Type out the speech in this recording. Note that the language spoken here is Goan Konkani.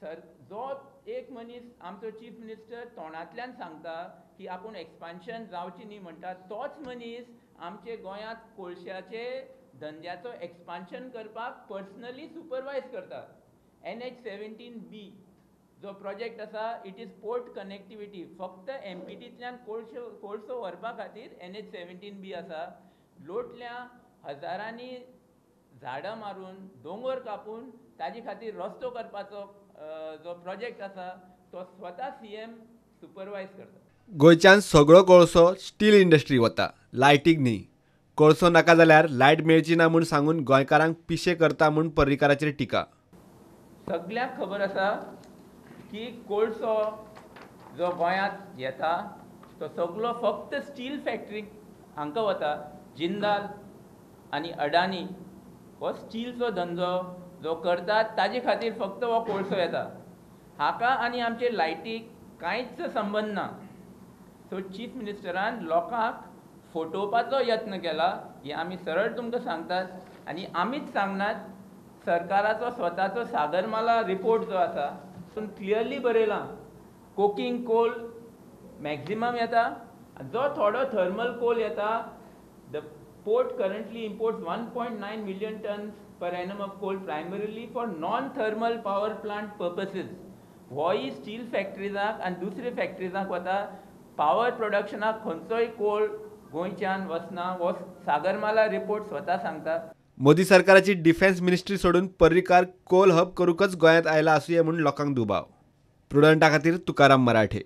सर, जो एक मनीस आमचो चीफ मिनिस्टर तोंडांतल्यान सांगता की आपूण एक्सपान्शन जावची न्ही म्हणटा, तोच मनीस आमचे गोंयांत कोळशाचे धंद्याचो एक्सपान्शन करपाक पर्सनली सुपरवायज करता. NH 17B जो प्रोजेक्ट आसा, it is port connectivity. फक्त एमपीटींतल्यान कोळसो व्हरपा खातीर NH 17B आसा. लोटल्या हजारांनी झाडां मारून, दोंगर कापून ताजे खातीर रस्तो करपाचो जो प्रोजेक्ट आसा तो स्वता CM supervise करता. गोंयच्यान सगळो कोळसो स्टील इंडस्ट्री वता, लायटीक न्ही. कोळसो नाका जाल्यार लायट मेळची ना म्हूण सांगून गोंयकारांक पिशे करता म्हूण पर्रीकाराचेर टिका. सगल्यांक खबर आसा की कोळसो जो गोंयांत येता तो सगलो फक्त स्टील फॅक्टरीक हांकां वता. जिंदाल आनी अडानी हो स्टीलचो धंदो जो करतात ताजे खातीर फक्त हो कोळसो येता. हाका आनी आमचे लायटीक कांयच संबंद ना. सो चीफ मिनिस्टरान लोकांक फटोवपाचो यत्न केला हें आमी सरळ तुमकां सांगतात. आनी आमीच सांगनात, सरकाराचो स्वताचो सागरमाला रिपोर्ट जो आसा तातूंत क्लियरली बरयलां कोकिंग कोल मॅक्झिमम येता, जो थोडो थर्मल कोल येता. The port currently imports 1.9 million tons per annum of coal primarily for non-thermal power plant purposes. होय स्टील फॅक्टरीजाक आनी दुसरे फॅक्टरीजाक वता. पावर प्रोडक्शनाक खंयचोय कोल गोंयच्यान वचना, हो सागरमाला रिपोर्ट स्वता सांगता. मोदी सरकाराची डिफेन्स मिनिस्ट्री सोडून पर्रीकार कोल हब करूंकच गोंयांत आयला आसुये म्हूण लोकांक दुबाव. प्रुडंटा खातीर तुकाराम मराठे.